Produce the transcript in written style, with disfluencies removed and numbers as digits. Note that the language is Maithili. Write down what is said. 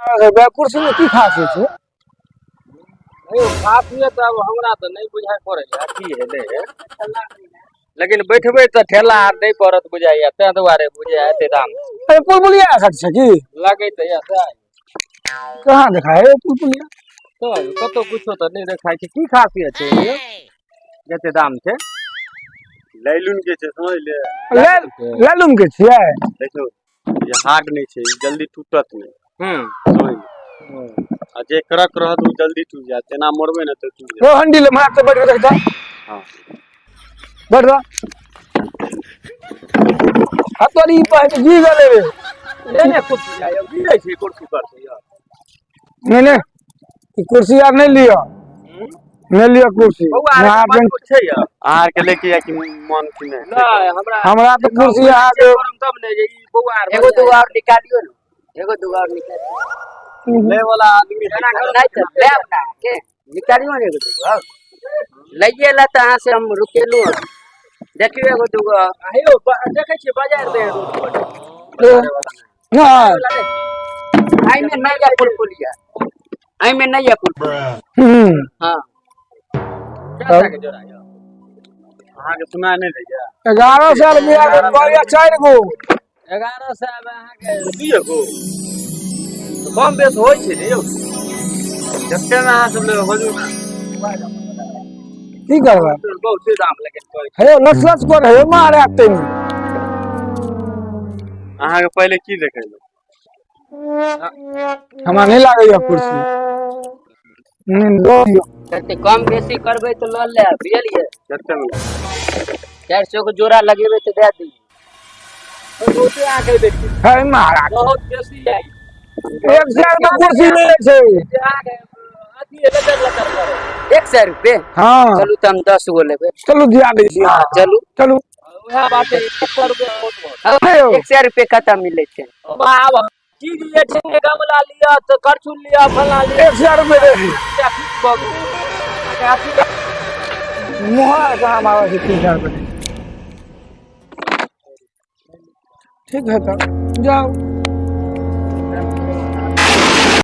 अरे कुर्सी में की खास छै? यौ, खासियत तऽ आब हमरा तऽ नहि बुझाइ पड़ैया की हेलै हे, लेकिन बैठबै तऽ ठेला आर नहि पड़त बुझाइया, ताहि दुआरे बुझाइया एते दाम। अरे पुलपुलिया सट छै की? लगै तऽ यऽ सएह। कहाँ देखा है पुलपुलिया? तऽ कतौ कुछो तऽ नहि देखाइ छै। की खासियत छै यौ जते दाम छै? लैलून के छै, समझ ले। लैलूम के छियै। देखियौ, ई हार्ड नहि छै, ई जल्दी टूटत नहि। समझ ले। आ जे कड़क रहत ओ जल्दी टूटि जायत, एना मोड़बै ने तऽ टूटि जायत। ओ हंडी ले मार, बैठ के देखता। हाँ। बैठ जा। हाँ तोरी पहले जी गेले रे। नहि नहि, कुर्सी यौ गिरै छै कुर्सी पर से यौ। नहीं नहीं, ई कुर्सी आर नहीं लियो, नहीं लियो कुर्सी। बौआ आर अहाँ के मजबूत छै यौ? अहाँ आरके लेके या कि मन कि नहि? नहि, हमरा हमरा तऽ कुर्सी अहाँके करम तब ने जे ई बौआ आर एगो दूगो और निकालियो ने, एगो दूगो और निकालियो। लै वाला आदमी है। एना करू। नहीं तऽ लेब ना के निकालियो ने एगो दूगो और। लइए ला तऽ अहाँ से हम रुकेलू हन। देखियो एगो दूगो और। आ यौ, देखै छियै बाजार दे रोड पर। नहीं। एहिमे नहीं है पुलपुलिया, एहिमे नहीं है पुलपुलिया। हाँ। कए के जोड़ा यौ? अहाँके सुनाय नहि दैया? 1100 रुपया के कहलियै चारि गो। 1100 मे अहाँके दुइए गो तऽ कम बेस होइ छै ने यौ। जते ने अहाँ सब लेबै बजू ने। की करबै? बहुते दाम लेकिन कहै छै। हे लच लच कर हे मारे आते नहीं। अहाँके पहिले की देखेलहुँ? हमरा नहीं लागैया कुर्सी, नहीं दऽ दियौ। कते कम बेसी करबै तऽ लऽ लेब, बुझलियै? जते मे 400 के जोड़ा लगेबै तऽ दए दियौ। बहुते अहाँके बेसी। हे महाराज। बहुत बेसी है। 100 रुपया कुर्सी मिलै छै। जे अहाँके अथी लचर लचर करे। 100 रुपये? हाँ। चलू तऽ हम 10 गो लेबै। चलू, दिया दै छी। हाँ, चलू। चलू। उएह बात है, 100 रुपया बहुत बहुत। हे यौ। 100 रुपये कतऽ मिलै छै? आब चीज जे छै ने, गमला लिअ तऽ करछुल लिअ, फल्लाँ लिअ। 100 रुपये दे दी। फिक्स भऽ गेल। अहाँके अथी मुहा कहाँ आबै छै 300 रुपये? ठीक है, तब जाओ।